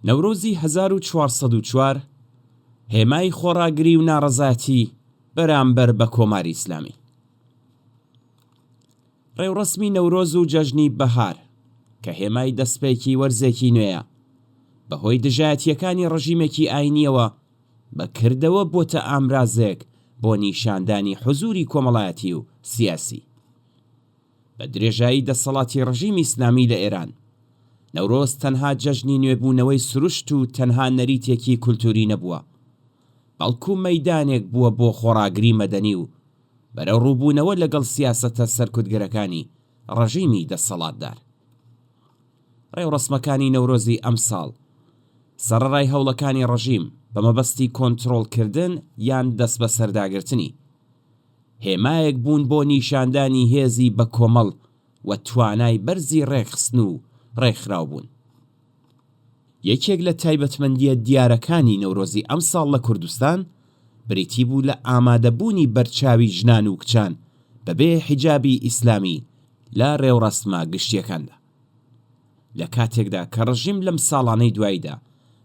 نەورۆزی 1404 هێمای خۆڕاگری و ناڕەزایەتی بەرامبەر بە کۆماری ئیسلامی. ڕێوڕەسمی نەورۆز و جەژنی بەهار کە هێمای دەستپێکی وەرزێکی نوێیە، بەهۆی دژایەتییەکانی ڕژیمێکی ئایینییەوە بە کردەوە بۆتە ئامرازێک بۆ نیشاندانی حزووری کۆمەڵایەتی و سیاسی. بە درێژایی دەسەڵاتی ڕژیمی ئیسلامی لە ئێران، نەورۆز تەنها جەژنی نوێبوونەوەی سروشت و تەنها نەریتێکی کولتووری نەبووە، بەڵکو مەیدانێک بووە بۆ خۆڕاگری مەدەنی و بەرەوڕووبوونەوە لەگەڵ سیاسەتە سەرکوتگەرەکانی ڕژیمی دەسەڵاتدار. ڕێوڕەسمەکانی نەورۆزی ئەمساڵ، سەڕەڕای هەوڵەکانی ڕژیم بە مەبەستی کۆنترۆڵکردن یان دەستبەسەرداگرتنی، هێمایەک بوون بۆ نیشاندانی هێزی بەکۆمەڵ و توانای بەرزی ڕێکخستن و ڕێکخراوبوون. یەکێک لە تایبەتمەندییە دیارەکانی نەورۆزی ئەمساڵ لە کوردستان، بریتی بوو لە ئامادەبوونی بەرچاوی ژنان و کچان بەبێ حیجابی ئیسلامی لە ڕێوڕەسمە گشتییەکاندا. لە کاتێکدا کە ڕژیم لەم ساڵانەی دواییدا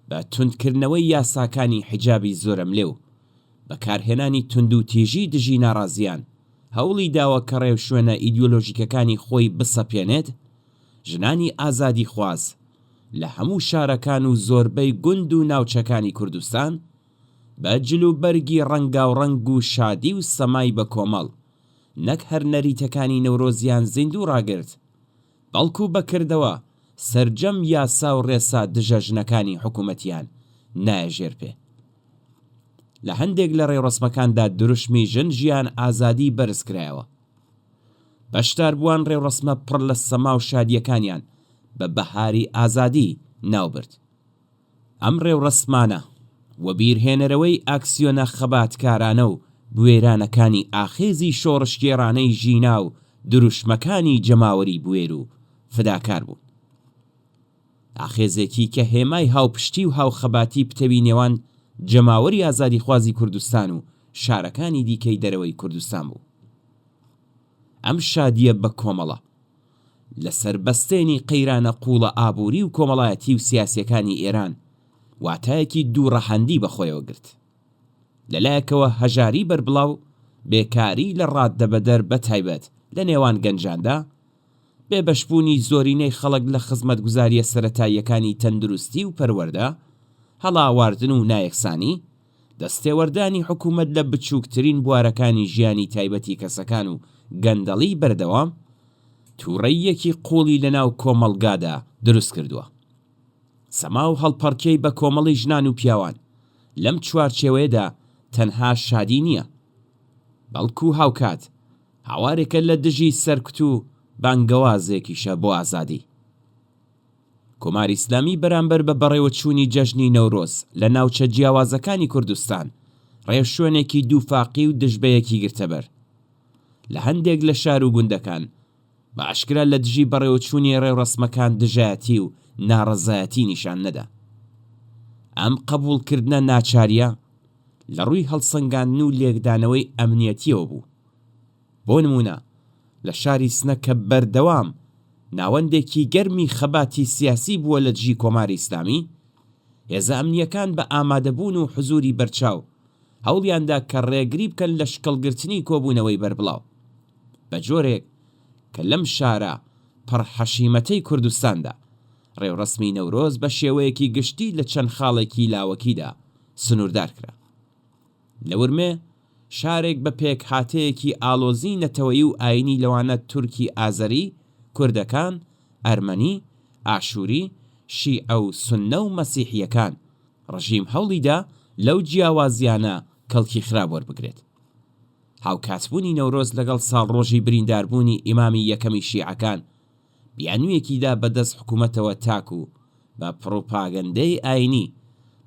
بە توندکردنەوەی یاساکانی حیجابی زۆرەملێ و بەکارهێنانی توندوتیژی دژی ناڕازییان هەوڵی داوە کە ڕێوشوێنە ئیدیۆلۆژیکەکانی خۆی بسەپێنێت، ژنانی ئازادیخواز لە هەموو شارەکان و زۆربەی گوند و ناوچەکانی کوردستان بە جلوبەرگی ڕەنگاوڕەنگ و شادی و سەمای بەکۆمەڵ نەک هەر نەریتەکانی نەورۆزیان زیندوو ڕاگرت، بەڵکو بە کردەوە سەرجەم یاسا و ڕێسا دژە ژنەکانی حکومەتیان نایە ژێر پێ. لە هەندێک لە ڕێوڕەسمەکاندا دروشمی ژن ژیان ئازادی بەرز کرایەوە. بەشداربووان ڕێوڕەسمە پڕ لە سەما و شادییەکانیان بە بەهاری ئازادی ناوبرد. ئەم ڕێوڕەسمانە وەبیرهێنەرەوەی ئاکسیۆنە خەباتکارانە و بوێرانەکانی ئاخێزی شۆڕشگێڕانەی ژینا و دروشمەکانی جەماوەری بوێر و فداکار بوون. ئاخێزێکی کە هێمای هاوپشتی و هاوخەباتی پتەوی نێوان جەماوەری ئازادیخوازی کوردستان و شارەکانی دیکەی دەرەوەی کوردستان بوو. ئەم شادییە بەکۆمەڵە، لەسەر بەستێنی قەیرانە قووڵە ئابووری و کۆمەڵایەتی و سیاسییەکانی ئێران، واتایەکی دووڕەهەندی بەخۆیەوە گرت. لە لایەکەوە هەژاری بەربڵاو، بێکاری لە ڕاددەبەدەر بەتایبەت لە نێوان گەنجاندا، بێبەشبوونی زۆرینەی خەڵک لە خزمەتگوزارییە سەرەتاییەکانی تەندروستی و پەروەردە، هەڵاواردن و نایەکسانی، دەستێوەردانی حکوومەت لە بچووکترین بوارەکانی ژیانی تایبەتی کەسەکان و گەندەڵیی بەردەوام، تووڕەییەکی قووڵی لەناو کۆمەڵگادا دروست کردووە. سەما و هەڵپەڕکێی بەکۆمەڵی ژنان و پیاوان لەم چوارچێوەیەدا تەنها شادی نییە، بەڵکو هاوکات هاوارێکە لە دژی سەرکوت و بانگەوازێکیشە بۆ ئازادی. کۆماری ئیسلامی بەرامبەر بە بەڕێوەچوونی جەژنی نەورۆز لە ناوچە جیاوازەکانی کوردستان ڕێوشوێنێکی دووفاقی و دژبەیەکی گرتەبەر. لە هەندێک لە شار و گوندەکان بە ئاشکرا لە دژی بەڕێوەچوونی ڕێوڕەسمەکان دژایەتی و ناڕەزایەتی نیشان نەدا. ئەم قەبووڵکردنە ناچارییە لە ڕووی هەڵسەنگاندن و لێکدانەوەی ئەمنیەتییەوە بوو. بۆ نموونە لە شاری سنە کە بەردەوام ناوەندێکی گەرمی خەباتی سیاسی بووە لە دژی کۆماری ئیسلامی، هێزە ئەمنییەکان بە ئامادەبوون و حزووری بەرچاو هەوڵیان دا کە ڕێگری بکەن لە شکڵگرتنی کۆبوونەوەی بەربڵاو بە جۆرێک کە لەم شارە پڕ حەشیمەتەی کوردستاندا ڕێوڕەسمی نەورۆز بە شێوەیەکی گشتی لە چەند خاڵێکی لاوەکیدا سنووردار کرا. لە ورمێ، شارێک بە پێکهاتەیەکی ئاڵۆزی نەتەوەیی و ئایینی لەوانە تورکی ئازەری، کوردەکان، ئەرمەنی، ئاشووری، شیعە و سوننە و مەسیحییەکان، ڕژیم هەوڵی دا لەو جیاوازییانە کەڵکی خراپ وەربگرێت. هاوکاتبوونی نەورۆز لەگەڵ ساڵڕۆژی برینداربوونی ئیمامی یەکەمی شیعەکان، بیانوویەکی دا بە دەست حکوومەتەوە تاکوو بە پڕوپاگەندەی ئایینی،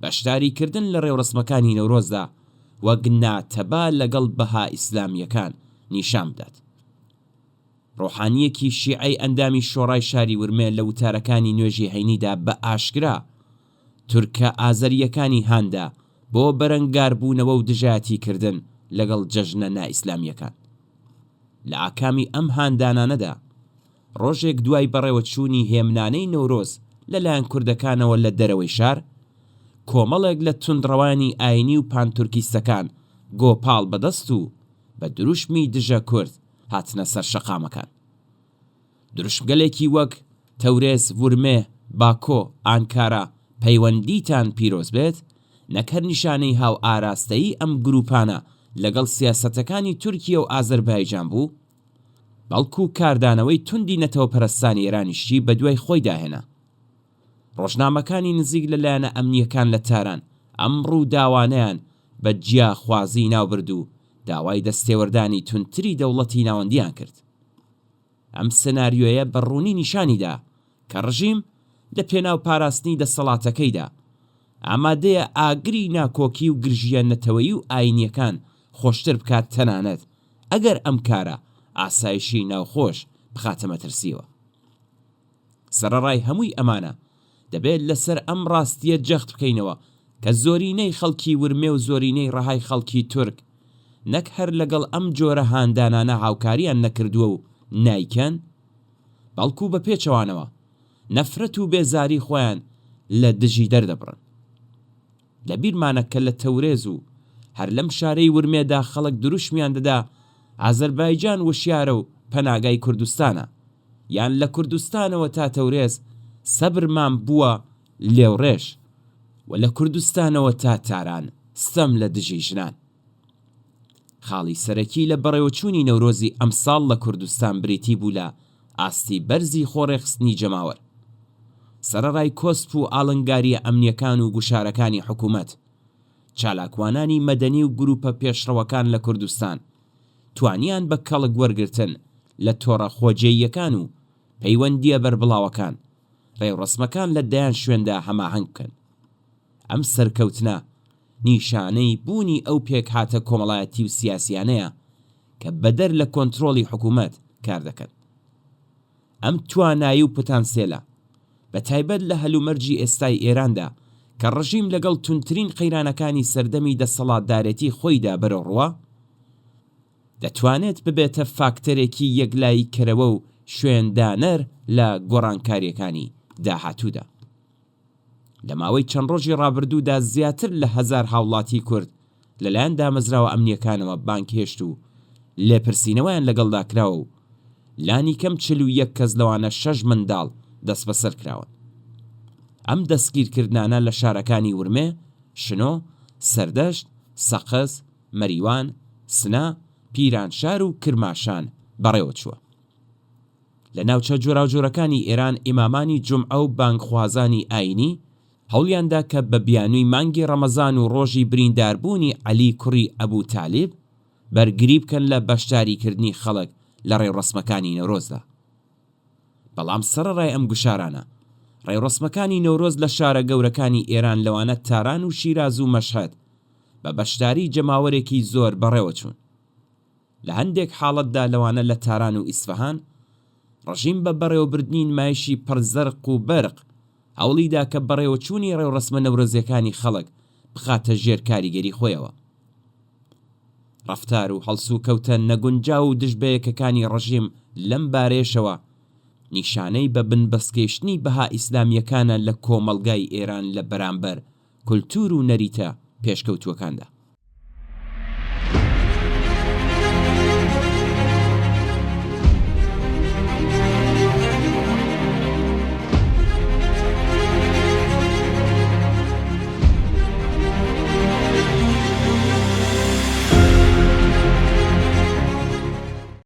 بەشداریکردن لە ڕێوڕەسمەکانی نەورۆزدا وەک ناتەبا لەگەڵ بەها ئیسلامییەکان نیشان بدات. ڕۆحانییەکی شیعەی ئەندامی شۆڕای شاری ورمێ لە وتارەکانی نوێژی هەینیدا بە ئاشکرا تورکە ئازەرییەکانی هاندا بۆ بەرەنگاربوونەوە و دژایەتیکردن لەگەڵ جەژنە نائیسلامییەکان. لە ئاکامی ئەم هاندانانەدا، ڕۆژێک دوای بەڕێوەچوونی هێمنانەی نەورۆز. لە لایەن کوردەکانەوە لە دەرەوەی شار، کۆمەڵێک لە توندڕەوانی ئایینی و پانتورکیستەکان گۆپاڵ بەدەست و بە دروشمی دژە کورد هاتنە سەر شەقامەکان. دروشمگەلێکی وەک، تەورێز، ورمێ، باکۆ، ئانکارا، پەیوەندیتان پیرۆز بێت، نەک هەر نیشانەی هاوئاراستەیی ئەم گرووپانە لەگەڵ سیاسەتەکانی تورکیە و ئازەربایجان بوو، بەڵکو کاردانەوەی توندی نەتەوەپەرستانی ئێرانیشی بەدوای خۆیدا هێنا. ڕۆژنامەکانی نزیک لە لایەنە ئەمنییەکان لە تاران ئەم ڕووداوانەیان بە جیاخوازی ناوبرد و داوای دەستێوەردانی توندتری دەوڵەتی ناوەندییان کرد. ئەم سناریۆیە بە ڕوونی نیشانی دا کە ڕژیم لە پێناو پاراستنی دەسەڵاتەکەیدا، ئامادەیە ئاگری ناکۆکی و گرژییە نەتەوەیی و ئایینییەکان خۆشتر بکات تەنانەت ئەگەر ئەم کارە ئاسایشی ناوخۆش بخاتە مەترسییەوە. سەرەڕای هەمووی ئەمانە، دەبێت لەسەر ئەم ڕاستییە جەخت بکەینەوە کە زۆرینەی خەڵکی ورمێ و زۆرینەی ڕەهای خەڵکی تورک نەک هەر لەگەڵ ئەم جۆرە هاندانانە هاوکارییان نەکردووە و نایکەن، بەڵکو بە پێچەوانەوە نەفرەت و بێزاری خۆیان لە دژی دەردەبڕن. لە بیرمانە کە لە تەورێز و هەر لەم شارەی ورمێدا خەڵک دروشمیان دەدا ئازەربایجان وشیارە و پەناگای کوردستانە یان لە کوردستانەوە تا تەورێز سەبرمان بووە لێوڕێژ و لە کوردستانەوە تا تاران ستەم لە دژی ژنان. خاڵی سەرەکی لە بەڕێوەچوونی نەورۆزی ئەمساڵ لە کوردستان بریتی بوو لە ئاستی بەرزی خۆڕێکخستنی جەماوەر. سەرەڕای کۆسپ و ئاڵنگارییە ئەمنییەکان و گوشارەکانی حکوومەت، چالاکوانانی مەدەنی و گرووپە پێشڕەوەکان لە کوردستان توانیان بە کەڵک وەرگرتن لە تۆڕە خۆجێییەکان و پەیوەندییە بەربڵاوەکان، ڕێوڕەسمەکان لە دەیان شوێندا هەماهەنگ بکەن. ئەم سەرکەوتنە نیشانەی بوونی ئەو پێکهاتە کۆمەڵایەتی و سیاسییانەیە کە بەدەر لە کۆنترۆڵی حکوومەت کار دەکەن. ئەم توانایی و پتانسێلە، بە تایبەت لە هەلومەرجی ئێستای ئێراندا کە ڕژیم لەگەڵ توندترین قەیرانەکانی سەردەمی دەسەڵاتدارێتی خۆیدا بەرەوڕووە، دەتوانێت ببێتە فاکتەرێکی یەکلاییکەرەوە و شوێندانەر لە گۆڕانکارییەکانی داهاتوودا. لە ماوەی چەند ڕۆژی ڕابردوودا زیاتر لە هەزار هاوڵاتیی کورد لەلایەن دامەزراوە ئەمنییەکانەوە بانگهێشت و لێپرسینەوەیان لەگەڵدا کراوە و لانیکەم 41 کەس لەوانە شەش منداڵ دەستبەسەر کراون. ئەم دەستگیرکردنانە لە شارەکانی ورمێ، شنۆ، سەردەشت، سەقز، مەریوان، سنە، پیرانشار و کرماشان بەڕێوەچووە. لە ناوچە جۆراوجۆرەکانی ئێران ئیمامانی جومعە و بانگخوازانی ئایینی هەوڵیان دا کە بە بیانووی مانگی ڕەمەزان و ڕۆژی برینداربوونی عەلی کوڕی ئەبو تالیب بەرگری بکەن لە بەشداریکردنی خەڵک لە ڕێوڕەسمەکانی نەورۆزدا. بەڵام سەرەڕای ئەم گوشارانە، ڕێوڕەسمەکانی نەورۆز لە شارە گەورەکانی ئێران لەوانە تاران و شیراز و مەشهەد بە بەشداری جەماوەرێکی زۆر بەڕێوەچوون. لە هەندێک حاڵەتدا لەوانە لە تاران و ئیسفەهان، ڕژیم بە بەڕێوەبردنی نمایشی پڕ زەرق و بەرق هەوڵی دا کە بەڕێوەچوونی ڕێوڕەسمە نەورۆزییەکانی خەڵک بخاتە ژێر کاریگەری خۆیەوە. ڕەفتار و هەڵسوکەوتە نەگونجاو و دژبەیەکەکانی ڕژیم لەم بارەیەشەوە نیشانەی بە بنبەستگەیشتنی بەها ئیسلامییەکانە لە کۆمەڵگای ئێران لە بەرامبەر کولتوور و نەریتە پێشکەوتووەکاندا.